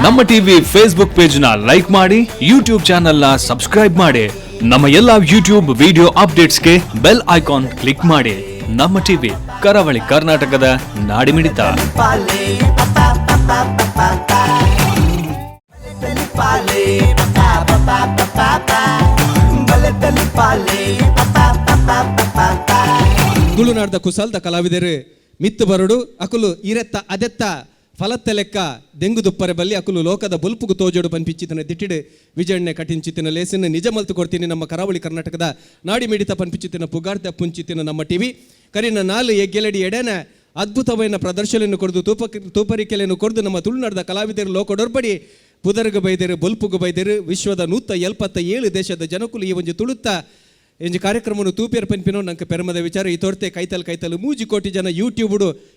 ನಮ್ಮ TV Facebook page ನ like ಮಾಡಿ, ಯೂಟ್ಯೂಬ್ ಚಾನೆಲ್ ನ ಸಬ್ಸ್ಕ್ರೈಬ್ ಮಾಡಿ. ನಮ್ಮ ಎಲ್ಲಾ ಯೂಟ್ಯೂಬ್ ವಿಡಿಯೋ ಅಪ್ಡೇಟ್ಸ್ಗೆ ಬೆಲ್ ಐಕಾನ್ ಕ್ಲಿಕ್ ಮಾಡಿ. ನಮ್ಮ ಟಿವಿ, ಕರಾವಳಿ ಕರ್ನಾಟಕದ ನಾಡಿಮಿಡಿತ. ತುಳುನಾಡ್ದ ಕುಸಲ್ದ ಕಲಾವಿದರು ಮಿತ್ತು ಬರಡು ಅಕುಲು ಇರೆತ್ತ ಅದೆತ್ತ ಫಲತ್ತ ಲೆಕ್ಕ ದೆಂಗು ದುಪ್ಪರೆ ಬಲ್ಲಿ ಅಕುಲು ಲೋಕದ ಬೊಲ್ಪುಗು ತೋಜೋಡು ಪನ್ಪಿಚ್ಚಿತನ ದಿಟ್ಟಿಡು ವಿಜಯಣ್ಣೆ ಕಟಿಂಚಿತಿನ ಲೇಸಿನ ನಿಜ ಮಲ್ತು ಕೊಡ್ತೀನಿ. ನಮ್ಮ ಕರಾವಳಿ ಕರ್ನಾಟಕದ ನಾಡಿ ಮಿಡಿತ ಪನ್ಪಿಚ್ಚಿತಿನ ಪುಗಾರ್ದ ಪುಂಚಿತಿನ ನಮ್ಮ ಟಿವಿ ಕರಿನ ನಾಲು ಎಗ್ಗೆಲಡಿ ಎಡೆನ ಅದ್ಭುತವೈನ ಪ್ರದರ್ಶನ ಕೊಡ್ದು ತೂಪ ತೂಪರಿಕೆಲೆಯನ್ನು ಕೊಡ್ದು ನಮ್ಮ ತುಳುನಾಡದ ಕಲಾವಿದರು ಲೋಕಡೊರ್ಬಡಿ ಪುದರ್ಗು ಬೈದರು, ಬೊಲ್ಪುಗು ಬೈದರು. ವಿಶ್ವದ 177 ದೇಶದ ಜನಕುಲು ಈ ಒಂಜಿ ತುಳುತ್ತ ಇಂಜಿ ಕಾರ್ಯಕ್ರಮನು ತೂಪೇರ್ ಪನ್ಪಿನೋ ನಂಗೆ ಪೆರಮದ ವಿಚಾರ. ಈ ತೋರ್ತೆ ಕೈತಲ್ ಕೈತಲ್ 3 ಕೋಟಿ ಜನ ಯೂಟ್ಯೂಬ್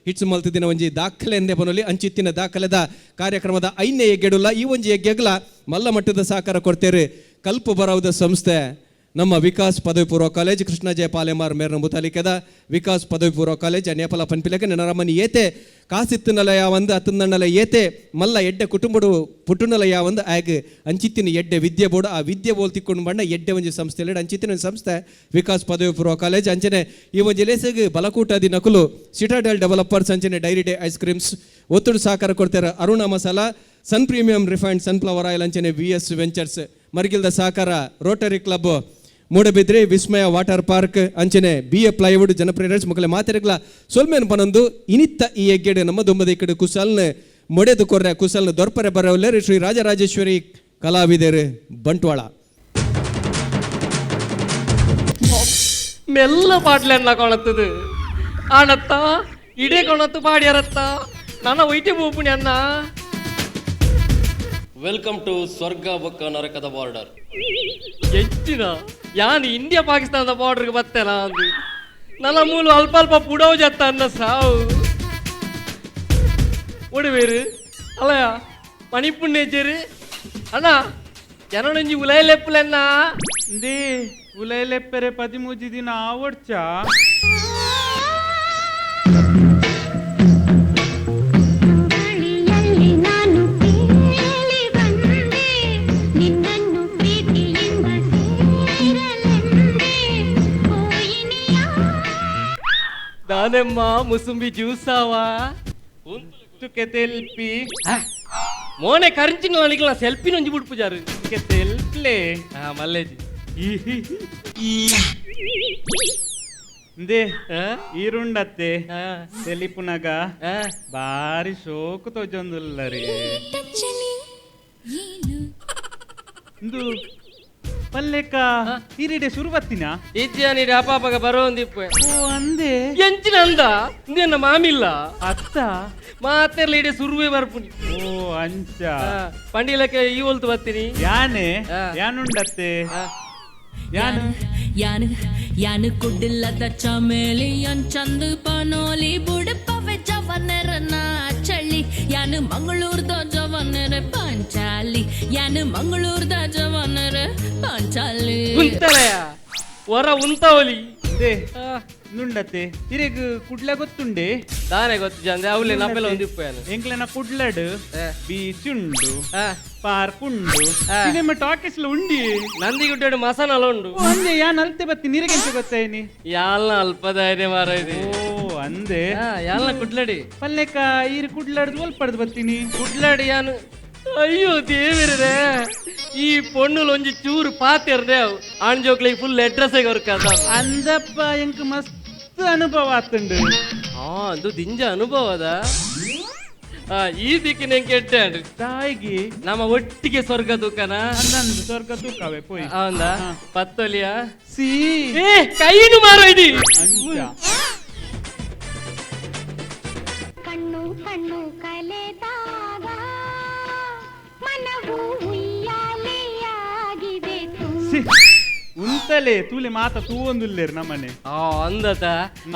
ಹಿಟ್ಸ್ ಮಲ್ತಿದ್ದಿನ ಒಂಜಿ ದಾಖಲೆ ಎಂದೇ ಬನೊಲಿ. ಅಂಚಿತ್ತಿನ ದಾಖಲೆದ ಕಾರ್ಯಕ್ರಮದ ಐನೇ ಎಗ್ಗೆಡುಲ್ಲ. ಈ ಒಂಜಿ ಎಗ್ಗೆಗ್ಲ ಮಲ್ಲ ಮಟ್ಟದ ಸಹಕಾರ ಕೊಡ್ತೇವೆ ಕಲ್ಪ ಬರವುದ ಸಂಸ್ಥೆ ನಮ್ಮ ವಿಕಾಸ್ ಪದವಿ ಪೂರ್ವ ಕಾಲೇಜ್, ಕೃಷ್ಣ ಜಯ ಪಾಲೆಮಾರ್ ಮೇರ್ನ ಮುತಾಲಿಕೆದ ವಿಕಾಸ್ ಪದವಿ ಪೂರ್ವ ಕಾಲೇಜ್. ನೇಪಲ ಪನ್ಪಿಲಕ ನರಮನಿ ಏತೆ ಕಾಸಿತ್ತನಲ ಯಾವಂದು ಅತ್ತಂದಣ್ಣಲ, ಏತೆ ಮಲ್ಲ ಎಡ್ಡೆ ಕುಟುಂಬಡು ಪುಟ್ಟುನಲ ಯಾವಂದು, ಆಗ ಅಂಚಿತ್ತಿನ ಎಡ್ಡೆ ವಿದ್ಯೆ ಬೋರ್ಡ್ ಆ ವಿದ್ಯೆ ಬೋಲ್ ತಿಕ್ಕೊಂಡು ಬಣ್ಣ ಎಡ್ಡೆ ಒಂಜಿ ಸಂಸ್ಥೆ ಅಂಚಿತ್ತಿನ ಒಂಜಿ ಸಂಸ್ಥೆ ವಿಕಾಸ್ ಪದವಿ ಪೂರ್ವ ಕಾಲೇಜ್. ಅಂಚನೆ ಈ ಒಂಜಿ ಲೇಸಗ್ ಬಲಕೂಟದಿ ನಕುಲು ಸಿಟಾಡೆಲ್ ಡೆವಲಪರ್ಸ್, ಅಂಚನೆ ಡೈರಿ ಡೇ ಐಸ್ ಕ್ರೀಮ್ಸ್ ಒತ್ತಡು ಸಹಕಾರ ಕೊಡ್ತಾರೆ. ಅರುಣ ಮಸಾಲಾ, ಸನ್ ಪ್ರೀಮಿಯಂ ರಿಫೈನ್ಡ್ ಸನ್ಫ್ಲವರ್ ಆಯಿಲ್, ಅಂಚನೆ ವಿ ಎಸ್ ವೆಂಚರ್ಸ್ ಮರ್ಗಿಲ್ದ ಸಹಕಾರ, ರೋಟರಿ ಕ್ಲಬ್ ಮೂಡಬಿದ್ರೆ, ವಿಸ್ಮಯ ವಾಟರ್ ಪಾರ್ಕ್, ಅಂಚನೆ ಬಿ ಎ ಪ್ಲೈವುಡ್, ಜನಪ್ರಿಯ ಮುಖಲೆ ಮಾತೆರೆಗ್ಲ ಸೊಲ್ಮೆನ್ ಪನೊಂದು ಇನಿತ್ತ ಈ ಎಗ್ಗೆಡೆ ನಮ್ಮ ದುಂಬದ ಇಕ್ಕಡೆ ಕುಸಲ್ನ ಮೊಡೆದು ಕೊರ್ರೆ ಕುಸಲ್ನ ದೊರ್ಪರೆ ಬರವಲ್ಲೇರು ಶ್ರೀ ರಾಜರಾಜೇಶ್ವರಿ ಕಲಾವಿದರು, ಬಂಟ್ವಾಳ. ಮೆಲ್ಲ ಪಾಟ್ಲೆನ್ನ ಕೊಣತ್ತದು ಆಣತ್ತ ಇಡೇ ಕೊಣತ್ತು ಪಾಡ್ಯಾರತ್ತ ನನ್ನ ಒಯ್ಟಿ ಪೂಪುಣಿ ಅನ್ನ. Welcome to ಸ್ವರ್ಗ ಬೊಕ್ಕ ನರಕದ ಬಾರ್ಡರ್. ಹೆಚ್ಚಿನ ಯಾನ್ ಇಂಡಿಯಾ ಪಾಕಿಸ್ತಾನದ ಬಾರ್ಡರ್ಗೆ ಬತ್ತೇನಾ ಅಂದು ನನ್ನ ಮೂಲು ಅಲ್ಪ ಅಲ್ಪ ಪುಡವು ಜತ್ತ ಅನ್ನ ಸಾವು ಒಡುವೇರು ಅಲ್ಲಯ ಮಣಿಪುಣ್ಣೇಚೇರು ಅಣ್ಣ ಜನನೊಂಜಿ ಉಲಯಲೆಪ್ಪುಲೆನ್ನ. ಇಂದೇ ಉಲೈಲೆಪ್ಪರೆ 13 ದಿನ ಆವಡ್ಚ. ಗಾಳಿಯಲ್ಲಿ ನಾನು ತೇಲಿ ಬಂದೆ, ನಿನ್ನನ್ನು ಪ್ರೀತಿಯಿಂದ ಸೇರಲೆಂದೆ ಕೋಯಿನಿಯ. ದಾನೆಮ್ಮ ಮುಸುಂಬಿ ಜ್ಯೂಸಾವಾ? ತುಕೆ ತೆಲ್ಪಿ. ಮೋನೆ ಕರಿಂಚಿನ ಅಣಿಗಳ ಸೆಲ್ಫಿನೊಂಜಿ ಬುಡ್ಪುಜಾರು. ತುಕೆ ತೆಲ್ಪ್ಲೆ. ಆ ಮಲ್ಲೇಜಿ. ಇಂದೇ ಆ? ಈರುಂಡತ್ತೆ. ಆ, ತೆಲಿಪುನಗ ಆ. ಬಾರಿ ಶೋಕು ತೋಜೊಂದುಲ್ಲರಿ. ಇಂದು ಪಲ್ಲೆಕ ಈರಿಡೆ ಶುರುವತ್ತಿನ. ಇಜ್ಜ ನೀಡಿ ಅಪಾಪಗ ಬರೋಂದಿಪ್ಪೆ. ಓ ಅಂದೆ. ಎಂಚಿನ ಅಂದ ಇಂದೆನ್ನ ಮಾಮಿಲ್ಲ. ಅತ್ತ. ಮಾತೆರ್ಲ ಇಡೀ ಸುರುವೆ ಬರ್ಪುನಿ. ಓ ಅಂಚ. ಪಂಡಿಲಕ್ಕೆ ಈ ಒಲ್ತು ಬರ್ತೀನಿ. ಯಾನೆ. ಆ. ಯಾನುಂಡತ್ತೆ. ಆ. ಯಾನು. ಯಾನು ಯಾನು ಕುಡ್ಡಿಲ್ಲದ ಚಮೇಲಿ ಚಂದು ಪನೋಲಿ ಬುಡಪವೆ ಜವನರ ಚಳ್ಳಿ ಯಾನು ಮಂಗಳೂರ್ದ ಜವನರ ಪಾಂಚಾಲಿ ಯಾನು ಮಂಗಳೂರ್ದ ಜವನರ ಪಾಂಚಾಲಿ. ಉಂತಲಯ ಹೊರ ಉಂತಾವಲಿ. ಇಂದೇ ನುಂಡತ್ತೆ ಇರೆಗ್ ಕುಡ್ಲ ಗೊತ್ತುಂಡೆ? ದಾನೆ ಗೊತ್ತು ಜಂದೆ ಅವಲೆ ನಮ್ಮೆಲ್ಲ ಒಂದಿಪ್ಪು ಯಾನು. ಎಂಕ್ಲೆನ ಕುಡ್ಲಡ್ ಏ. ಬೀಚ್ ಉಂಡು, ಆ, ಪಾರ್ಕ್ ಉಂಡು, ಆ. ಸಿನಿಮಾ ಟಾಕೀಸ್ ಉಂಡಿ. ನಂದಿಗುಡ್ಡೆ ಮಸನಲ ಉಂಡು. ಓ ಅಂದೆ, ಯಾನ್ ಅಲ್ತೆ ಬತ್ತಿ, ನೀರಿಗೆಂತ ಗೊತ್ತಾಯ್ನಿ? ಯಾಲ್ನ ಅಲ್ಪ ಧೈರ್ಯ ಮಾರ ಇದು. ಓ ಅಂದೆ. ಯಾಲ್ನ ಕುಡ್ಲಡಿ. ಪಲ್ಲೆಕ ಈರ್ ಕುಡ್ಲಾಡ್ದು ಒಲ್ಪಡ್ದು ಬತ್ತೀನಿ? ಕುಡ್ಲಡಿ ಯಾನು. ಅಯ್ಯೋ ದೇವಿರೇ, ಈ ಪೊಣ್ಣುಲು ಒಂಜಿ ಚೂರು ಪಾತೆರ್ದೆ ಅವು ಆಣ್ ಜೋಕ್ಲಿಗೆ ಫುಲ್ ಅಡ್ರೆಸ್ ಕೊರ್ಕದ. ಅಂದಪ್ಪ, ಎಂಕ್ ಮಸ್ತ್ ಅನುಭವ ಆತುಂಡು. ಹಾ, ಅದು ದಿಂಜ ಅನುಭವದ. ಆ, ಈ ದಿಕ್ಕಿನ ಹೆಂಗೆ ಕೆಟ್ಟ. ತಾಯಿಗೆ. ನಮ್ಮ ಒಟ್ಟಿಗೆ ಸ್ವರ್ಗ ದುಃಖನ. ಅಂದಂದು ಸ್ವರ್ಗ ತೂಕವೆ ಪೋಯ್. ಅವಂದ ಪತ್ತೊಲಿಯ. ಸಿ. ಏ ಕೈನು ಮಾರೋ ಇದಿ. ಅಂಚ. ಕಣ್ಣು ಕಣ್ಣು ಕಲೆದಾಗ ಮನವು ಉಯ್ಯಾಲೆಯಾಗಿದೆ. ಸಿ ಉಂತಲೆ ತೂಲೆ ಮಾತ ತೂವೊಂದುಲ್ಲೇರು ನಮ್ಮನೆ. ಆ ಅಂದತ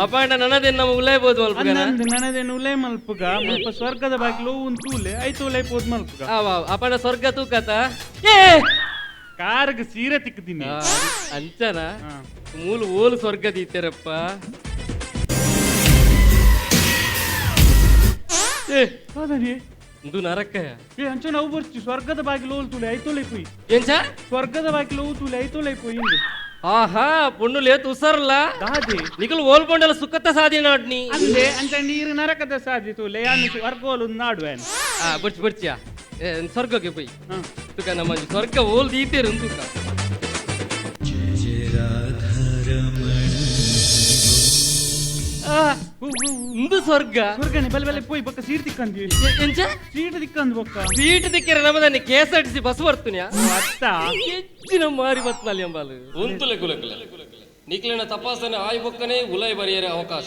ಅಪಾಂಡ ನನದೇನ್ ನಮ್ಮ ಉಲೈಬೋದು ಮಲ್ಪುಗನ. ಅಂದಂದು ನನದೇನು ಉಲೈ ಮಲ್ಪುಗ ಮುಲ್ಪ ಸ್ವರ್ಗದ ಬಾಗಿಲು ಉನ್ ತೂಲೆ ಐತು ಉಲೈ ಪೋದ್ ಮಲ್ಪುಗ. ಅಪಾಂಡ ಸ್ವರ್ಗ ತೂಕತ ಏ. ಕಾರ್ಗ್ ಸೀರೆ ತಿಕ್ಕದಿನಿ. ಆ, ಅಂಚನ. ಹಾ. ಮೂಲು ಓಲು ಸ್ವರ್ಗ ದೀತಾರಪ್ಪ ಏ. ಹೌದನಿ. ಇಂದು ನರಕಯ. ಏ ಅಂಚ ನಾವು ಬರ್ಚಿ ಸ್ವರ್ಗದ ಬಾಗಿಲು ಹೋಲ್ತುಲೆ ಐತೋಲೆ ಪೋಯಿ. ಎಂಚ? ಸ್ವರ್ಗದ ಬಾಗಿಲು ಹೋತುಲೆ ಐತೋಲೆ ಪೋಯಿ ಇಂದು. ಆಹಾ ಪೊಣ್ಣು ಲೇತು ಉಸರ್ಲ ದಾದೆ ನಿಕಲು ಓಲ್ಪೊಂಡಲ ಸುಖತ ಸಾಧಿ ನಾಡ್ನಿ. ಅಂದೆ ಅಂಚ ನೀರು ನರಕದ ಸಾಧಿ ತೂಲೆ ಯಾನು ಸ್ವರ್ಗೋಲು ನಾಡುವೆ. ಆ ಬರ್ಚಿ ಬರ್ಚಿಯಾ ಸ್ವರ್ಗಕ್ಕೆ ಪೋಯಿ ತುಕ ನಮ್ಮ ಸ್ವರ್ಗ ಓಲ್ ದೀತೇರು ತುಕ. ಇಂದು ಸ್ವರ್ಗ ಸ್ವರ್ಗನೆ ಬಲೆ ಬಲೆ ಪೋಯಿ ಬೊಕ್ಕ ಸೀಟ್ ತಿಕ್ಕಂದಿ. ಎಂಚ ಸೀಟ್ ತಿಕ್ಕಂದು ಬೊಕ್ಕ ಸೀಟ್ ತಿಕ್ಕರೆ ನಮ್ಮದನ್ನೇ K S R T C bus ಬರ್ತುನ್ಯಾ ಅತ್ತ ಹೆಚ್ಚಿನ ಮಾರಿ ಬತ್ನಲ್ಲಿ ಎಂಬಾಲು ಉಂತುಲೆ ಕುಲೆಕುಲೆ ನಿಕ್ಲೆನ ತಪಾಸಣೆ ಆಯ್ ಬೊಕ್ಕನೆ ಉಲೈ ಬರಿಯರೆ ಅವಕಾಶ.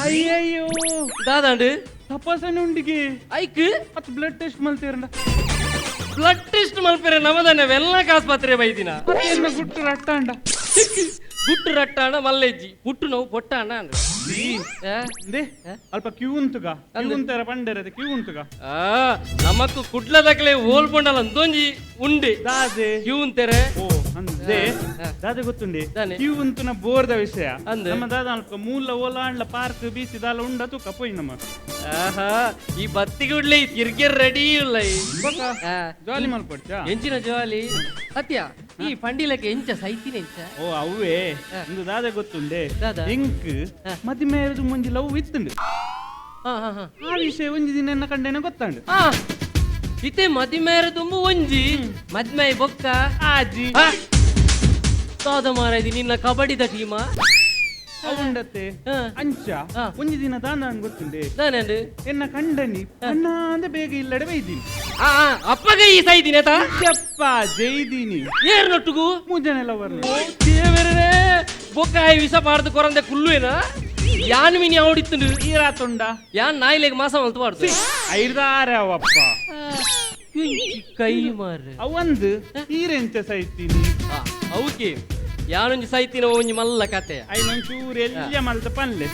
ಅಯ್ಯಯ್ಯೋ ದಾದಾಂಡು ತಪಾಸಣೆ ಉಂಡಿಗೆ ಐಕ್ ಅತ್ ಬ್ಲಡ್ ಟೆಸ್ಟ್ ಮಲ್ತೇರಂಡ. ಬ್ಲಡ್ ಟೆಸ್ಟ್ ಮಲ್ಪೆರೆ ನಮ್ಮದನ್ನೇ ವೆಲ್ಲಕ್ ಆಸ್ಪತ್ರೆ ಬೈದಿನ ಗುಟ್ಟು ರಟ್ಟಾಂಡ. ಗುಟ್ಟು ರಟ್ಟಾಣ ಮಲ್ಲೆಜ್ಜಿ ಪುಟ್ಟು ನೋವು ಪೊಟ್ಟಾಣ ಅಂದೆ ಅಲ್ಪ ಕ್ಯೂ ಉಂತುಗ ಕ್ಯೂ ಉಂತರ ಪಂಡರದೆ ಕ್ಯೂ ಉಂತುಗ. ನಮಕ್ಕು ಕುಡ್ಲದಕ್ಲೆ ಓಲ್ಪೊಂಡಲ ಅಂದೊಂಜಿ ಉಂಡೆ ದಾದೆ ಕ್ಯೂ ಉಂತೆರೆ. ಓ ಅಂದೆ ದಾದೆ ಗೊತ್ತುಂಡೆ ಕ್ಯೂ ಉಂತುನ ಬೋರ್ದ ವಿಷಯ. ನಮ್ಮ ದಾದ ಅಲ್ಪ ಮೂಲ ಓಲಾಂಡ್ಲ ಪಾರ್ಕ್ ಬೀಚ್ ದಾಲ ಉಂಡ ತೂಕ ಪೋಯಿ ನಮ್ಮ. ಆಹಾ ಈ ಬತ್ತಿಗೆ ಉಡ್ಲೆ ತಿರ್ಗೆ ರೆಡಿ ಇಲ್ಲ ಜಾಲಿ ಮಲ್ಪಡ್ಚ ಎಂಚಿನ ಜಾಲಿ ಸತ್ಯ ಈ ಪಂಡಿಲಕ್ಕೆ ಎಂಚ ಸೈತಿನ ಎಂಚ. ಓ ಅವೇ ಇಂದು ದಾದೆ ಗೊತ್ತುಂಡೆ ಇಂಕ್ ಮದಿಮೆ ಮುಂಜಿ ಲವ್ ಇತ್ತುಂಡು. ಆ ವಿಷಯ ಒಂಜಿ ದಿನ ಎನ್ನ ಕಂಡೇನ ಗೊತ್ತಾಂಡು. ಇತ್ತೆ ಮದಿಮೇರ ತುಂಬು ಒಂಜಿ ಮದ್ಮೆ ಬೊಕ್ಕ ಆಜಿ ದಾದ ಮಾರಾಯ್ದಿ ನಿನ್ನ ಕಬಡ್ಡಿದ ಟೀಮ ಅವುಂಡತ್ತೆ ಅಂಚ ಒಂಜಿ ದಿನ ದಾನ ಗೊತ್ತುಂಡೆ ದಾನಂಡು ಎನ್ನ ಕಂಡನಿ ಅಣ್ಣ ಅಂದೆ ಬೇಗ ಇಲ್ಲಡೆ ಬೈದೀನಿ. ಅಪ್ಪಗೆ ಈ ಸೈದಿನ ಚಪ್ಪ ಜೈದೀನಿ ಏರ್ ನೊಟ್ಟುಗು ಮೂಜನೆಲ್ಲ ಬರ್ಲಿ ದೇವರೇ ಬೊಕ್ಕ ವಿಷ ಪಾಡ್ದು ಕೊರಂದೆ ಕುಲ್ಲುವೇನಾ ಯಾನ್ ಮಿನಿ ಅವಡಿತ್ತುಂಡು ಈರಾತುಂಡ ಯಾನ್ ನಾಯಿಲೆಗ್ ಮಾಸ ಮಲ್ತು ಪಾಡ್ದು ಐದಾರೆ ಅವಪ್ಪ ಕೈ ಮಾರ ಅವಂದು ಈರೆಂಚ ಸೈತೀನಿ ಅವಕ್ಕೆ ಯಾನೊಂಜಿ ಸೈತಿನ ಒಂಜಿ ಮಲ್ಲ ಕತೆ ಐನೊಂಚೂರು ಎಲ್ಲ ಮಲ್ತ ಪನ್ಲೆ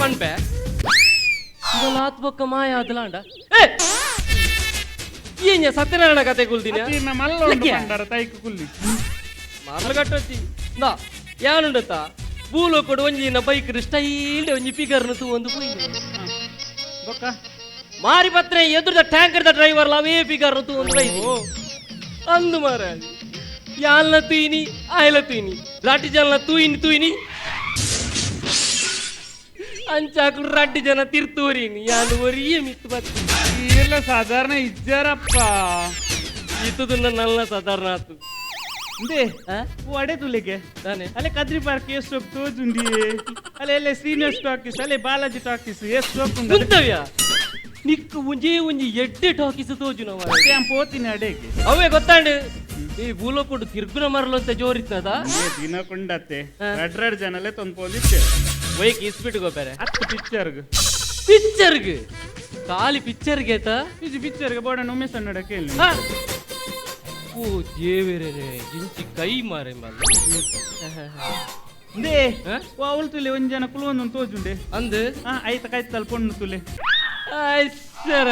ಪನ್ಪೆ ಲಾತ್ ಬೊಕ್ಕ ಮಾಯ ಆದಲಾಂಡ ಏನ್ಯ ಸತ್ಯನಾರಾಯಣ ಕತೆ ಕುಲ್ದಿನ ಮಲ್ಲ ತೈಕ್ ಕುಲ್ಲಿ ಮರಳು ನಾ ಯಾನುಂಡತ್ತ ಭೂಲೋಕಡು ಒಂಜಿ ದಿನ ಬೈಕ್ ಸ್ಟೈಲ್ ಒಂಜಿ ಫಿಗರ್ನ ತೂ ಒಂದು ಪೋಯಿ ಬೊಕ್ಕ ಮಾರಿ ಪತ್ರೆ ಎದುರದ ಟ್ಯಾಂಕರ್ದ ಡ್ರೈವರ್ ಅವೇ ಫಿಗರ್ನ ತೂ ಒಂದು ಬೈದು ಅಂದು ಮಾರ ಯಾಲ್ನ ತೂಯಿನಿ ಆಯ್ಲ ತೂಯಿನಿ ರಾಟಿ ಜನ ತೂಯಿನಿ ತೂಯಿನಿ ಅಂಚಾಕು ರಡ್ಡಿ ಜನ ತಿರ್ತೋರಿನಿ ಯಾನು ಒರಿಯೇ ಮಿತ್ತು ಬತ್ತಿ ಎಲ್ಲ ಸಾಧಾರಣ ಇಜ್ಜಾರಪ್ಪ ಇತ್ತದು ನನ್ನ ಸಾಧಾರಣ ಆತು ಇಂದೇ ಅಡೆ ತುಲಿಗೆ ಅಲ್ಲೇ ಕದ್ರಿ ಪಾರ್ಕ್ ಎಷ್ಟು ತೋಜುಂಡಿ ಅಲ್ಲೇ ಅಲ್ಲೇ ಶ್ರೀನಿವಾಸ್ ಟಾಕೀಸ್ ಅಲ್ಲೇ ಬಾಲಾಜಿ ಟಾಕೀಸ್ ಎಷ್ಟು ಉಂತವ್ಯಾ ನಿಕ್ಕು ಒಂಜೇ ಒಂಜಿ ಎಡ್ಡೆ ಟಾಕೀಸ್ ತೋಜು ನಾವು ಪೋತೀನಿ ಅಡೆಗೆ ಅವೇ ಗೊತ್ತಾಂಡು ಈ ಬೂಲೋಕೊಡು ತಿರ್ಗುನ ಮರಲು ಅಂತ ಜೋರಿತ್ತದ ದಿನ ಕೊಂಡತ್ತೆ ರಡ್ ರಡ್ ಜನಲೇ ತೊಂದ್ಕೊಂಡಿತ್ತೆ ಬೈಕ್ ಇಸ್ಬಿಟ್ಟು ಗೋಪೇರೆ ಹತ್ತು ಪಿಕ್ಚರ್ಗ್ ಪಿಕ್ಚರ್ಗ್ ಖಾಲಿ ಪಿಕ್ಚರ್ಗೆ ಆತ ಇದು ಪಿಕ್ಚರ್ಗೆ ಬೋಡಣ್ಣ ಉಮೇಶ್ ಅಣ್ಣಡ ಕೇಳಿ ಓ ದೇವರೇ ಇಂಚಿ ಕೈ ಮಾರೆ ಮಲ್ಲ ಇಂದೇ ಅವಳು ತುಲೆ ಒಂದ್ ಜನ ಕುಲುವೊಂದು ತೋಜುಂಡೆ ಅಂದು ಐತ ಕಾಯ್ತಲ್ ಪೊಣ್ಣು ತುಲೆ ಸರ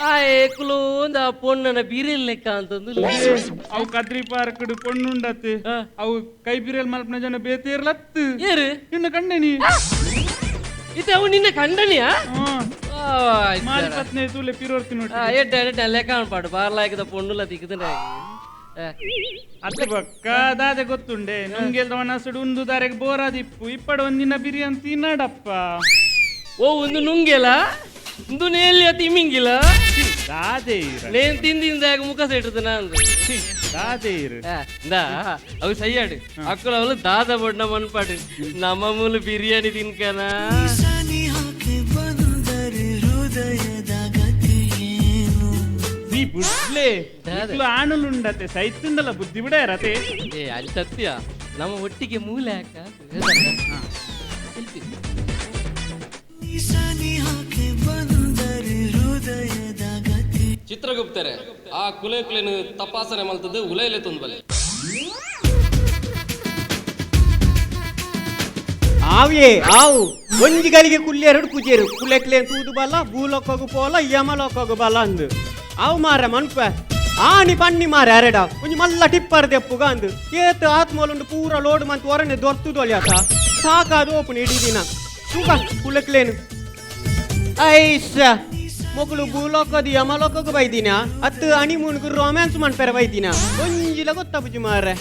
ಆ ಏಕುಲೋಂದ ಆ ಪೊಣ್ಣನ ಬಿರಿಲ್ ಲೆಕ್ಕ ಅಂತಂದು ಅವು ಕದ್ರಿ ಪಾರ್ಕ್ ಪೊಣ್ಣುಂಡತ್ತೆ ಅವು ಕೈ ಬಿರಿಯಲ್ ಮಲ್ಪನ ಜನ ಬೇತೇರ್ಲತ್ತು ಏರು ನಿನ್ನ ಕಂಡನಿ ಇತ್ತೆ ಅವು ನಿನ್ನ ಕಂಡನಿಯಾ ಮಾರಿ ಪತ್ನಿ ತೂಲೆ ಪಿರೋರ್ತಿ ನೋಡಿ ಎಡ್ಡೆ ಎಡ್ಡೆ ಲೆಕ್ಕ ಅನ್ಪಾಡು ಬಾರ್ಲಾಯ್ಕದ ಪೊಣ್ಣುಲ ತಿಕ್ಕದಂಡೆ ಅತ್ತ ಬಕ್ಕ ದಾದೆ ಗೊತ್ತುಂಡೆ ನುಂಗೆಲ್ದ ಒಣಸುಡು ಉಂದು ದಾರೆಗ್ ಬೋರಾದಿಪ್ಪು ಇಪ್ಪಡ ಒಂದಿನ ಬಿರಿಯಾನಿ ತಿನ್ನಡಪ್ಪ. ಓ ಒಂದು ನುಂಗೆಲ ಒಂದು ನೇಲಿ ತಿಮ್ಮಿಂಗಿಲ್ಲ ದಾದೆ ನೇನ್ ತಿಂದಿಂದಾಗ ಮುಖ ಸೆಟ್ಟದ ನಾನು ದಾದೆ ಇರು ಅವು ಸಯ್ಯಾಡು ಅಕ್ಕಳು ಅವಳು ದಾದ ಬಣ್ಣ ಮನ್ಪಾಡು ನಮ್ಮ ಮೂಲ ಬಿರಿಯಾನಿ ತಿನ್ಕನ. ನೀ ಬುಡ್ಲೆ ಆಣುಲುಂಡತೆ ಸೈತುಂಡಲ ಬುದ್ಧಿ ಬಿಡ ರತೆ. ಏ ಅಲ್ಲಿ ಸತ್ಯ ನಮ್ಮ ಒಟ್ಟಿಗೆ ಮೂಲ ಯಾಕ ಚಿತ್ರಗುಪ್ತರೆ ಆ ಕುಲೆ ಕುಲೆನು ತಪಾಸಣೆ ಮಲ್ತದ್ದು ಉಲೈಲೆ ತೊಂದಬಲೆ ಆವೇ ಆವು ಒಂಜಿ ಗಳಿಗೆ ಕುಲ್ಲೆರಡು ಕುಜೇರು ಕುಲೆಕ್ಲೆ ತೂದು ಬಲ್ಲ ಭೂಲೊಕ್ಕಗು ಪೋಲ ಯಮಲೊಕ್ಕಗು ಬಲ್ಲ ಅಂದು ಆವು ಮಾರ ಮನ್ಪ ಆನಿ ಪನ್ನಿ ಮಾರ ಅರೆಡ ಒಂಜಿ ಮಲ್ಲ ಟಿಪ್ಪರ್ ದೆಪ್ಪುಗ ಅಂದು ಏತ್ ಆತ್ಮಲುಂಡು ಪೂರ ಲೋಡ್ ಮಂತ್ ಒರನೆ ದೊರ್ತುದೊಲ್ಯಾತ ಸಾಕಾದು ಓಪನ್ ಇಡೀ ದಿನ ತೂಕ ಕುಲೆಕ್ಲೇನು ಐಶ ಮೊಕುಲು ಭೂಲೋಕದ ಯಮಲೋಕಕ್ಕೆ ಬೈದಿನ ಅತ್ತು ಹನಿಮೂನ್ಗೆ ರೊಮ್ಯಾನ್ಸ್ ಮನ್ಪೆರ ಬೈದಿನ ಒಂಜಿಲ ಗೊತ್ತಪುಜಿ ಮಾರ್ರೆ.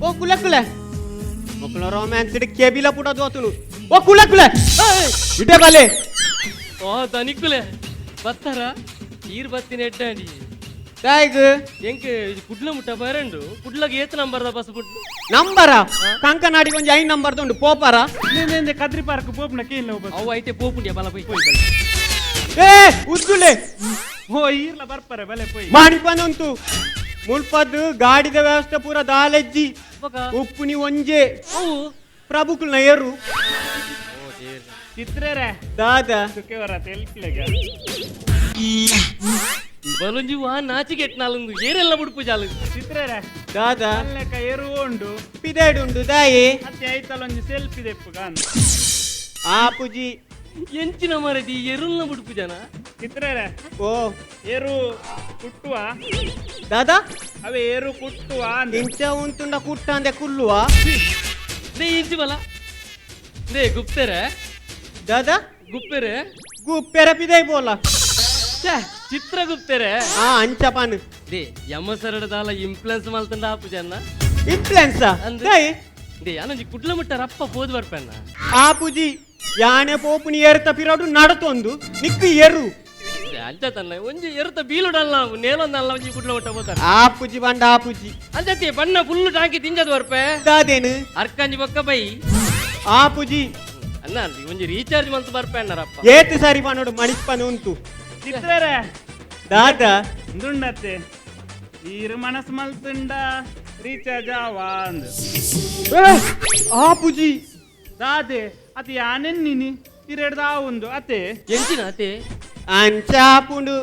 ಓ ಕುಲೆ ಕುಲೆ ಮೊಕುಲ ರೊಮ್ಯಾನ್ಸ್ ಇಡ್ ಕೆಬಿಲ ಪುಟ ದೋತುನು. ಓ ಕುಲೆ ಕುಲೆ ಇಟೆ ಬಲೆ. ಓ ದನಿಕುಲೆ ಬತ್ತಾರ ಈರ್ ಬತ್ತಿನ ಎಡ್ಡಾಂಡಿ ತಾಯ್ಗ್ ಎಂಕ್ ಕುಡ್ಲ ಮುಟ್ಟ ಬರಂಡು ಕುಡ್ಲಗ್ ಏತ್ ನಂಬರ್ದ ಬಸ್ ಬುಟ್ಟು ನಂಬರ ಕಂಕನಾಡಿಗೆ ಒಂಜಿ 5 ನಂಬರ್ ಉಂಡು ಪೋಪಾರ ಕದ್ರಿ ಪಾರ್ಕ್ ಪೋಪುನ ಕೇನ್ ಅವು ಐತೆ ಪೋಪುಂಡಿಯ ಬಲ ಪೋಯ್ ಏ ಉದ್ದುಲೆ ಓ ಈರ್ಲ ಬರ್ಪರೆ ಬಲೆ ಪೋಯ್ ಮಾಡಿ ಬಂದುಂಟು ಮುಲ್ಪದ್ದು ಗಾಡಿದ ವ್ಯವಸ್ಥೆ ಪೂರ ದಾಲೆಜ್ಜಿ ಉಪ್ಪುನಿ ಒಂಜೆ ಪ್ರಭುಕುಲ್ನ ಏರು ಚಿತ್ರೇರೆ ದಾದಾ ಸುಖವರ ತೆಲ್ಪ್ಲೆಗ ಬಲುಂಜಿ ವಾ ನಾಚಿಗೆಟ್ ನಾಲುಂದು ಏರೆಲ್ಲ ಬುಡ್ಪು ಜಾಲು ಚಿತ್ರೇರೆ ದಾದಾ ಅಲ್ಲಕ ಏರು ಉಂಡು ಪಿದೇಡುಂಡು ದಾಯಿ ಅತ್ತೆ ಐತಲೊಂಜಿ ಸೆಲ್ಫಿ ದೆಪ್ಪು ಗಾನ್ ಆ ಪುಜಿ ಎಂಚಿನ ಮರದಿ ಎರುಲ್ನ ಬುಡ್ಪು ಜನ ಚಿತ್ರೇರೆ ಓ ಏರು ಕುಟ್ಟುವ ದಾದಾ ಅವೇ ಏರು ಕುಟ್ಟುವ ಇಂಚ ಉಂಟುಂಡ ಕುಟ್ಟ ಅಂದೆ ಕುಲ್ಲುವ they ಇಂಚಿ ಬಲ they ಗುಪ್ತೆರೆ ದಾದಾ ಗುಪ್ಪೆರೆ ಗುಪ್ಪೆರೆ ಪಿದೈ ಬೋಲ ಚಿತ್ರಗುಪ್ತೆರೆ ಆ ಅಂಚಪಾನ್ they ಯಮಸರಡದಾಲ ಇಂಪ್ಲುಯೆನ್ಸ್ ಮಲ್ತಂಡ ಆಪು ಜನ ಇಂಪ್ಲುಯೆನ್ಸ್ ದಾಯಿ they ಅನಂಜಿ ಕುಡ್ಲ ಮುಟ್ಟ ರಪ್ಪ ಪೋದು ಬರ್ಪೆಣ್ಣ ಆ ಪುಜಿ ಯಾನೆ ಪೋಪುನಿ ಏರ್ತ ಪಿರಡು ನಡತೊಂದು ನಿಕ್ಕು ಏರು ಅಂಚ ತನ್ನ ಒಂಜಿ ಎರುತ ಬೀಲುಡಲ್ಲ ನೇಲೊಂದಲ್ಲ ಒಂಜಿ ಕುಡ್ಲ ಮುಟ್ಟ ಪೋತಾರ ಆ ಪುಜಿ ಬಂಡ ಆ ಪುಜಿ ಅಂಚತಿ ಬಣ್ಣ ಫುಲ್ ಟಾಂಕಿ ತಿಂಜದು ಬರ್ಪೆ ದಾದೇನು ಅರ್ಕಂಜಿ ಬೊಕ್ಕ ಬೈ ಆ ಪುಜಿ ಅಣ್ಣ ಒಂಜಿ ರೀಚಾರ್ಜ್ ಮಲ್ತು ಬರ್ಪೆ ಅಣ್ಣರಪ್ಪ ಏತು ಸಾರಿ ಪನ್ನೋಡು ಮಣಿಸ್ಪನ ಉಂಟು ಚಿತ್ರೇರೆ ದಾದಾ ದುಂಡತ್ತೆ ಈರು ಮನಸ್ ಮಲ್ತುಂಡ ರೀಚಾರ್ಜ್ ಆವಾ ಅಂದು ಆ ಪುಜಿ ದಾದೆ ಅತಿ ಯಾನೆನ್ನಿನಿ ಇರೆಡ್ದ ಉಂದು ಅತೆ ಎಂಚಿನ ಅತೆ ಅಂಚ ಆಪುಂಡು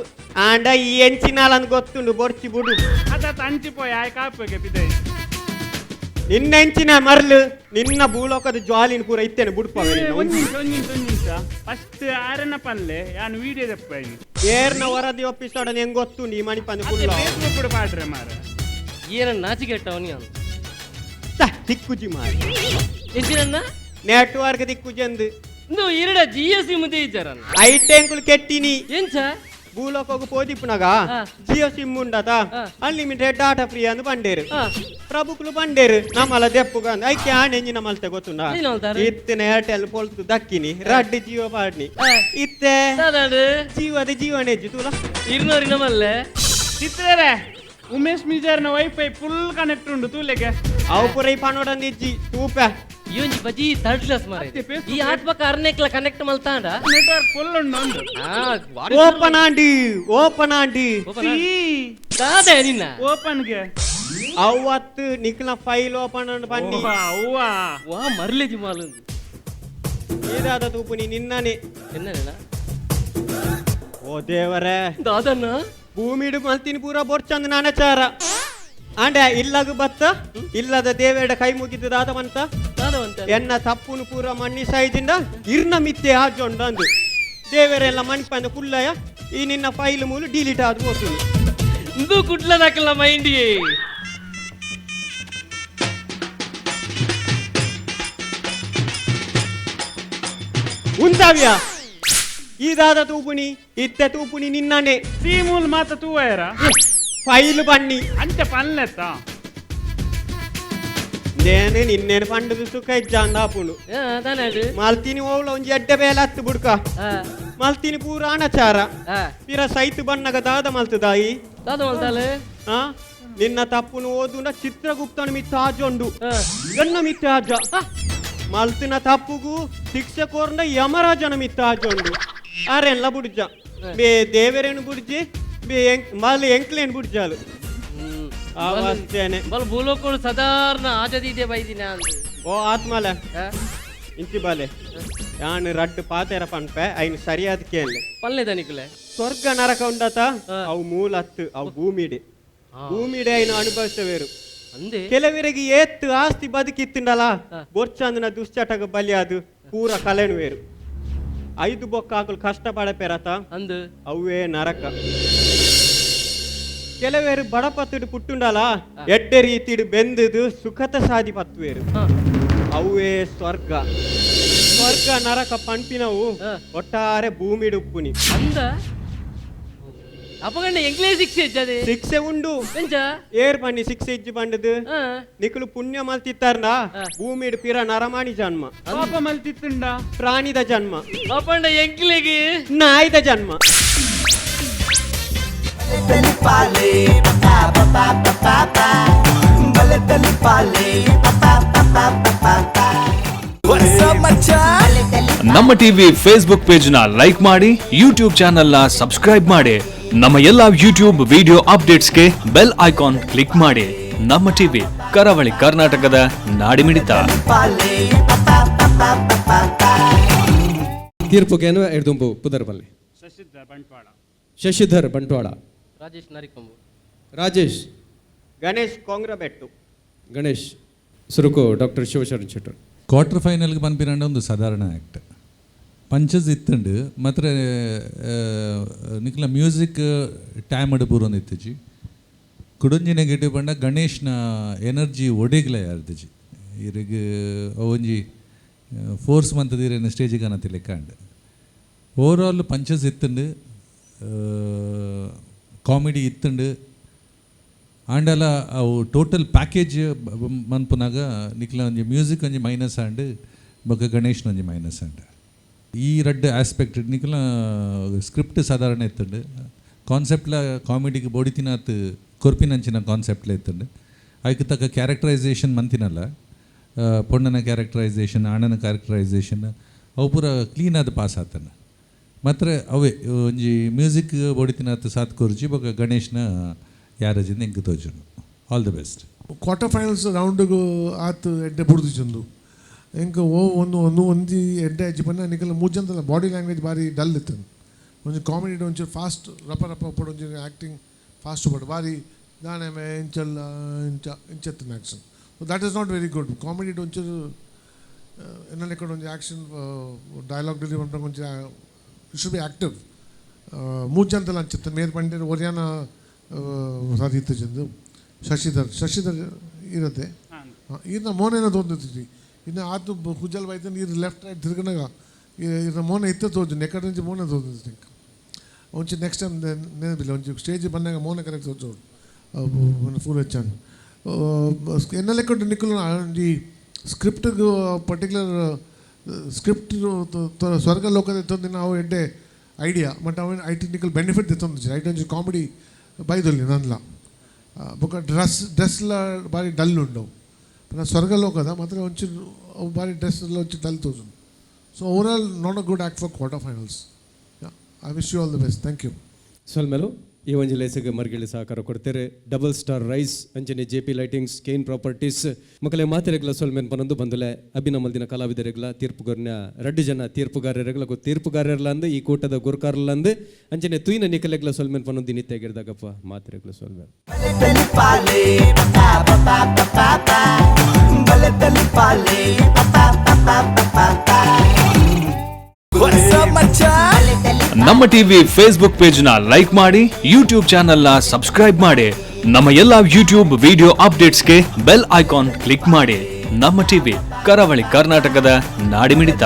ಆಂಡ ಈ ಎಂಚಿನಾಲಂದು ಗೊತ್ತುಂಡು ಬೊರ್ಚಿ ಬುಡು ಅದ ಅಂಚಿ ಪೋಯ್ ಆಯ್ ಕಾಪುಗೆ ಪಿದೈ ನಿನ್ನ ಎಂಚಿನ ಮರ್ಲು ನಿನ್ನ ಭೂಲೋಕದ ಜ್ವಾಲಿನ ಪೂರ ಇತ್ತೇನೆ ಬುಡ್ಪವೆ ಒಂದ್ ನಿಮಿಷ ಒಂದ್ ನಿಮಿಷ ಒಂದ್ ನಿಮಿಷ ಫಸ್ಟ್ ಆರನ ಪಲ್ಲೆ ಯಾನು ವಿಡಿಯೋ ದೆಪ್ಪಾಯಿನಿ ಏರ್ನ ವರದಿ ಒಪ್ಪಿಸೋಡ ಹೆಂಗ್ ಗೊತ್ತುಂಡು ಈ ಮಣಿಪಂದು ಕುಲ್ಲ ಫೇಸ್ಬುಕ್ ಪಾಡ್ರೆ ಮಾರ ಏನ ನಾಚಿಗೆಟ್ಟವನಿ ಅವನು ತಿಕ್ಕುಜಿ ಮಾರಿ ಎಂಚಿನನ್ನ ನೆಟ್ವರ್ಕ್ ದಿಕ್ಕುಜಂದು ಇಂದು ಇರಡ ಜಿ ಎಸ್ ಸಿ ಮುಂದೆ ಇದ್ದಾರನ್ನ ಐಟೆಂಕುಲು ಕೆಟ್ಟಿನಿ ಎಂಚ ಭೂಲೋಕಗ್ ಪೋದಿಪ್ಪುನಗ ಜಿಯೋ ಸಿಮ್ ಉಂಡತ ಅನ್ಲಿಮಿಟೆಡ್ ಡಾಟಾ ಫ್ರೀ ಅಂದ್ ಬಂಡೇರು ಪ್ರಭುಕುಲು ಬಂಡೇರು ನಮ್ಮಲ ದೆಪ್ಪುಗ ಅಂದ್ ಐಕೆ ಆಣೆ ನಮ್ಮಲ್ತೆ ಗೊತ್ತುಂಡ ಇತ್ತಿನ ಏರ್ಟೆಲ್ ಪೊಲ್ತು ದಕ್ಕಿನಿ ರಡ್ಡು ಜಿಯೋ ಪಾಡ್ನಿ ಇತ್ತೆ ಜೀವದ ಜೀವನೆಜ್ಜು ತೂಲ ಇರ್ನೋರಿ ನಮ್ಮಲ್ಲೇ ಚಿತ್ರೇರೆ ಉಮೇಶ್ ಮಿಜಾರ್ನ ವೈಫೈ ಫುಲ್ ಕನೆಕ್ಟ್ ಉಂಡು ತೂಲೆಗೆ ಅವು ಪೂರ ಈ ಪನೋಡಂದು ಇಜ್ಜಿ ತೂಪ ಇವಂಜಿ ಬಜಿ ಥರ್ಡ್ ಕ್ಲಾಸ್ ಮಾರೆ ಈ ಆತ್ಮಕ ಅರ್ನೆಕ್ಲ ಕನೆಕ್ಟ್ ಮಲ್ತಾಂಡ ನೆಟ್ವರ್ಕ್ ಫುಲ್ ಉಂಡು ಉಂಡು ಓಪನ್ ಆಂಡಿ ಓಪನ್ ಆಂಡಿ ದಾದೆ ನಿನ್ನ ಓಪನ್ ಗೆ ಅವತ್ತು ನಿಕ್ನ ಫೈಲ್ ಓಪನ್ ಅಂಡ್ ಬನ್ನಿ ಅವ್ವ ವಾ ಮರ್ಲೆ ಜಿಮಾಲಂದು ಇದಾದ ತೂಪುನಿ ನಿನ್ನನೆ ಎನ್ನನೇನ ಓ ದೇವರೇ ದಾದನ್ನ ಭೂಮಿಡು ಮಲ್ತಿನಿ ಪೂರ ಬೊರ್ಚಂದು ನಾನಚಾರ ಆಂಡ ಇಲ್ಲಗ ಬತ್ತ ಇಲ್ಲದ ದೇವೇಡ ಕೈ ಮುಗಿದು ದಾದವಂತ ಎನ್ನ ತಪ್ಪುನು ಪೂರ ಮಣ್ಣಿ ಸೈಜಿಂದ ಇರ್ನ ಮಿತ್ತೆ ಆಜೊಂಡು ಅಂದು ದೇವರೆಲ್ಲ ಮಣಿಪಂದ ಕುಲ್ಲಯ ಈ ನಿನ್ನ ಫೈಲ್ ಮೂಲು ಡಿಲೀಟ್ ಆದ ಹೋಗ್ತೀನಿ ಇಂದು ಕುಡ್ಲದಾಕಲ್ಲ ಮೈಂಡಿಗೆ ಉಂತಾವ್ಯ ಈ ದಾದ ತೂಪುನಿ ಇತ್ತೆ ತೂಪುನಿ ನಿನ್ನನೆ ಸೀಮೂಲ್ ಮಾತ ತೂವಯರ ಫೈಲ್ ಬನ್ನಿ ಅಂಚ ಪನ್ಲೆತ್ತ ನೇನು ನಿನ್ನೇನು ಪಂಡದು ಸುಖ ಇಜ್ಜಾಂದ ಆಪುಂಡು ಮಲ್ತಿನಿ ಓವ್ಲ ಒಂಜಿ ಎಡ್ಡೆ ಬೇಲೆ ಹತ್ತು ಬುಡ್ಕ ಮಲ್ತಿನಿ ಪೂರ ಅನಚಾರ ಪಿರ ಸೈತು ಬಣ್ಣಗ ದಾದ ಮಲ್ತದಾಯಿ ದಾದ ಮಲ್ತಾಲೆ ಆ ನಿನ್ನ ತಪ್ಪುನು ಓದುಂಡ ಚಿತ್ರಗುಪ್ತನ ಮಿತ್ತ ಆಜೊಂಡು ಎನ್ನ ಮಿತ್ತ ಆಜ ಮಲ್ತಿನ ತಪ್ಪುಗು ಶಿಕ್ಷೆ ಕೋರ್ಂಡ ಯಮರಾಜನ ಮಿತ್ತ ಆಜೊಂಡು ಅರೆನ್ಲ ಬುಡ್ಜ ಬೇ ದೇವರೇನು ಬುಡ್ಜಿ ಬೇ ಮಲ್ ಎಂಕ್ಲೇನು ಬುಡ್ಜಾಲು ಬಲ್ ಭೂಲೋಕಗಳು ಸಾಧಾರಣ ಆಜದಿದೆ ಬೈದಿನ ಅಂದು ಓ ಆತ್ಮಲ ಇಂಚಿ ಬಾಲೆ ಯಾನು ರಡ್ಡು ಪಾತೆರ ಪನ್ಪೆ ಐನ್ ಸರಿಯಾದ ಕೇಳಿ ಪಲ್ಲೆ ದನಿಕುಲೆ ಸ್ವರ್ಗ ನರಕ ಉಂಡತ ಅವು ಮೂಲತ್ತು ಅವು ಭೂಮಿಡೆ ಭೂಮಿಡೆ ಐನು ಅನುಭವಿಸವೇರು ಅಂದೆ ಕೆಲವರಿಗೆ ಏತ್ತು ಆಸ್ತಿ ಬದುಕಿತ್ತುಂಡಲ ಬೊರ್ಚಂದನ ದುಶ್ಚಟಕ ಬಲಿಯಾದು ಪೂರ ಕಲೆನುವೇರು ಐದು ಬೊಕ್ಕಾಕಲು ಕಷ್ಟ ಪಡಪೆರತ ಅಂದು ಅವೇ ನರಕ ಕೆಲವೇರು ಬಡಪತ್ತಿಡು ಪುಟ್ಟುಂಡಲ ಎಡ್ಡೆ ರೀತಿಡು ಬೆಂದುದು ಸುಖತ ಸಾದಿ ಪತ್ತುವೇರು ಅವೇ ಸ್ವರ್ಗ ಸ್ವರ್ಗ ನರಕ ಪಂಪಿನವು ಒಟ್ಟಾರೆ ಭೂಮಿಡು ಉಪ್ಪುನಿ ಅಂದ ಅಪಗಣ್ಣ ಎಂಗ್ಲೇ ಶಿಕ್ಷೆ ಇಜ್ಜದೆ ಶಿಕ್ಷೆ ಉಂಡು. ಎಂಚ? ಏರ್ ಪನ್ನಿ ಶಿಕ್ಷೆ ಇಜ್ಜಿ ಪಂಡದು. ನಿಕುಲು ಪುಣ್ಯ ಮಲ್ತಿತ್ತಾರ್ನ ಭೂಮಿಡ್ ಪಿರ ನರಮಾಣಿ ಜನ್ಮ, ಪಾಪ ಮಲ್ತಿತ್ತುಂಡ ಪ್ರಾಣಿದ ಜನ್ಮ, ಅಪಂಡ ಎಂಕ್ಲೆಗೆ ನಾಯಿದ ಜನ್ಮ. ನಮ್ಮ TV Facebook page ನ ಲೈಕ್ ಮಾಡಿ, ಯೂಟ್ಯೂಬ್ ಚಾನೆಲ್ ನ ಸಬ್ಸ್ಕ್ರೈಬ್ ಮಾಡಿ, ನಮ್ಮ ಎಲ್ಲಾ ಯೂಟ್ಯೂಬ್ ವಿಡಿಯೋ ಅಪ್ಡೇಟ್ಸ್ಗೆ bell icon click ಮಾಡಿ. ನಮ್ಮ ಟಿವಿ, ಕರಾವಳಿ ಕರ್ನಾಟಕದ ನಾಡಿಮಿಡಿತ. ತೀರ್ಪುಗೇನು ಎಡ್ದುಂಬು ಪುದರ್ಬಲ್ಲಿ ಶಶಿಧರ್ ಬಂಟ್ವಾಳ, ಶಶಿಧರ್ ಬಂಟ್ವಾಳ, ರಾಜೇಶ್ ನರಿಕೊಂಬು, ರಾಜೇಶ್ ಗಣೇಶ್ ಕೊಂಗ್ರಬೆಟ್ಟು, ಗಣೇಶ್ ಸುರುಕು ಡಾಕ್ಟರ್ ಶಿವಶರಣ್ ಶೆಟ್ಟರ್. ಕ್ವಾರ್ಟರ್ ಫೈನಲ್ಗೆ ಪನ್ಪಿನಂಡ ಒಂದು ಸಾಧಾರಣ ಆ್ಯಕ್ಟ್ ಪಂಚಸ್ ಇತ್ತುಂಡು ಮಾತ್ರ ನಿಕ್ಲ ಮ್ಯೂಸಿಕ್ ಟೈಮ್ ಪೂರೊಂದು ಇತ್ತುಜಿ. ಕುಡೊಂಜಿ ನೆಗೆಟಿವ್ ಪಂಡ ಗಣೇಶ್ನ ಎನರ್ಜಿ ಒಡೆಗ್ಲ ಯಾರ್ದಿಜಿ ಇರಿಗೆ ಒಂಜಿ ಫೋರ್ಸ್ ಮಂತದಿರೇನ ಸ್ಟೇಜಿಗೆ ಅನ್ನತಿ ಲೆಕ್ಕ. Over all punches ಇತ್ತುಂಡು, ಕಾಮಿಡಿ ಇತ್ತುಂಡು, ಆಂಡಲ ಅವು ಟೋಟಲ್ ಪ್ಯಾಕೇಜ್ ಮನ್ಪುನಾಗ ನಿಕ್ಲ ಒಂಜಿ ಮ್ಯೂಸಿಕ್ ಒಂಜಿ ಮೈನಸ್ ಆಂಡ್ ಬೊಕ್ಕ ಗಣೇಶ್ನ ಒಂಜಿ ಮೈನಸ್ ಆಂಡ್. ಈ ರಡ್ಡ್ ಆಸ್ಪೆಕ್ಟ್ ನಿಕ್ಲ ಸ್ಕ್ರಿಪ್ಟ್ ಸಾಧಾರಣ ಇತ್ತುಂಡು, ಕಾನ್ಸೆಪ್ಟ್ಲ ಕಾಮಿಡಿಗೆ ಬೋಡಿತಿನಾತ್ ಕೊರ್ಪಿನಂಚಿನ ಕಾನ್ಸೆಪ್ಟ್ಲ ಇತ್ತುಂಡು. ಐಕ್ ತಕ್ಕ ಕ್ಯಾರೆಕ್ಟರೈಸೇಷನ್ ಮಂತಿನಲ್ಲ, ಪೊಣ್ಣನ ಕ್ಯಾರೆಕ್ಟರೈಸೇಷನ್ ಆಣನ ಕ್ಯಾರೆಕ್ಟರೈಸೇಷನ್ ಅವು ಪೂರ ಕ್ಲೀನ್ ಆದ ಪಾಸ್ ಆತನ. ಮಾತ್ರ ಅವೇ ಒಂಜಿ ಮ್ಯೂಸಿಕ್ ಬೋಡಿತಿನಾತ್ ಸಾತ್ ಕೊರ್ಜಿ ಬೊಕ್ಕ ಗಣೇಶ್ನ ಯಾರಜಿಂದ ಎಂಕ್ ತೋಜುನು. All the best. Quarter finals ರೌಂಡ್ಗು ಆತ್ ಎಡ್ಡೆ ಬುಡ್ದಿಚಂದು ಎಂಕ್ ಓ ಒಂದು ಒಂದು ಒಂಜಿ ಎಡ್ಡೆ ಅಜ್ಜಿ ಪಂಡ ನಿಕಲ ಮೂಜಂತಲ ಬಾಡಿ ಲ್ಯಾಂಗ್ವೇಜ್ ಬಾರಿ ಡಲ್ ಇತ್ತು. ಒಂಜಿ ಕಾಮಿಡಿ ಒಂಚೂರು ಫಾಸ್ಟ್ ರಪ ರಪ ಉಪ್ಪಡು, ಒಂಜಿ ಆ್ಯಕ್ಟಿಂಗ್ ಫಾಸ್ಟ್ ಉಪ್ಪಡು ಬಾರಿ ದಾನೆ ಇಂಚಲ್ಲ ಇಂಚ ಇಂಚತ್ತಿನ action. So that is not very good. Comedy ಒಂಚೂರು ಎನ್ನ ಲೆಕ್ಕ ಒಂಜಿ action dialogue delivery ಪನ್ಪುನಗ ಒಂಜಿ it should be active. ಮೂಜಂತಲ ಅಂಚಿತ್ತು ಮೇರ್ ಪಂಡೇರ್ ಒರಿಯಾನ ಸರಿ ಇತ್ತು. ಶಶಿಧರ್ ಶಶಿಧರ್ ಇರುತ್ತೆ ಈರ್ನ ಮೋನೇನ ತೋಂದಿತ್ತು. ಇನ್ನು ಆತು ಕುಜಲ್ ಬೈತ ನೀರು ಲೆಫ್ಟ್ ರೈಟ್ ತಿರ್ಗನಾಗ ಇರ್ನ ಮೋನೆ ಇತ್ತ ತೋಜು ನೆಕ್ಕಡ నుంచి ಮೋನೆ ತೋಜು. ಒಂಚು ನೆಕ್ಸ್ಟ್ ಟೈಮ್ ನೆನಪಿಲ್ಲ, ಒಂಚು ಸ್ಟೇಜ್ ಬಂದಾಗ ಮೋನೆ ಕರೆಕ್ಟ್ ತೋಜು ಫುಲ್ ಹೆಚ್ಚಾನು ಎನ್ನ ಲೆಕ್ಕ ನಿಕ್ಕಲು ಒಂಜಿ ಸ್ಕ್ರಿಪ್ಟ್ಗೆ ಪರ್ಟಿಕ್ಯುಲರ್ ಸ್ಕ್ರಿಪ್ಟ್ ಸ್ವರ್ಗ ಲೋಕದ ಎತ್ತೊಂದು ನಾವು ಎಡ್ಡೆ ಐಡಿಯಾ ಬಟ್ ಅವ IT nickel benefit ಎತ್ತೊಂದು IT ಒಂಜಿ ಕಾಮಿಡಿ ಬೈದೊಲ್ಲಿ ನನ್ಲ ಬೊಕ ಡ್ರೆಸ್ ಡ್ರೆಸ್ಲ ಬಾರಿ ಡಲ್ ಉಂಡು ಸ್ವರ್ಗ ಲೋಕದ ಮಾತ್ರ ಒಂಚೂರು ಅವು ಬಾರಿ ಡ್ರೆಸ್ ಎಲ್ಲ ಒಂಚೂರು ಡಲ್ ತೋಜುಂಡು. So overall not a good act for quarter finals. I wish you all the best. Thank you. ಸೊಲ್ಮೆಲು ಈ ಒಂಜಿ ಲೇಸಗ್ ಮರ್ಗಿಳಿ ಸಹಕಾರ ಕೊಡ್ತಾರೆ double star rice ಅಂಚನೆ J P lightings Kane properties ಮಕ್ಕಳೇ ಮಾತೆರೆಗ್ಲ ಸೊಲ್ಮೆನ್ ಪನೊಂದು ಬಂದುಲೆ ಅಭಿನಮಲ್ದಿನ ಕಲಾವಿದರೆಗ್ಲ ತೀರ್ಪುಗಾರನ ರಡ್ಡು ಜನ ತೀರ್ಪುಗಾರರೆಗ್ಲ ತೀರ್ಪುಗಾರರ್ಲ ಅಂದು ಈ ಕೂಟದ ಗುರುಕಾರರ್ಲ ಅಂದು ಅಂಚನೆ ತುಯಿನ ನಿಕಲೆಗ್ಲ ಸೊಲ್ಮೆನ್ ಪನೊಂದು ನಿತ್ಯ ಮಾತೆರೆಗ್ಲ ಸೊಲ್ಮೆನ್. ನಮ್ಮ TV Facebook page ನ ಲೈಕ್ ಮಾಡಿ, ಯೂಟ್ಯೂಬ್ ಚಾನೆಲ್ ನ ಸಬ್ಸ್ಕ್ರೈಬ್ ಮಾಡಿ, ನಮ್ಮ ಎಲ್ಲಾ ಯೂಟ್ಯೂಬ್ ವಿಡಿಯೋ ಅಪ್ಡೇಟ್ಸ್ಗೆ bell icon click ಮಾಡಿ. ನಮ್ಮ ಟಿವಿ, ಕರಾವಳಿ ಕರ್ನಾಟಕದ ನಾಡಿಮಿಡಿತ.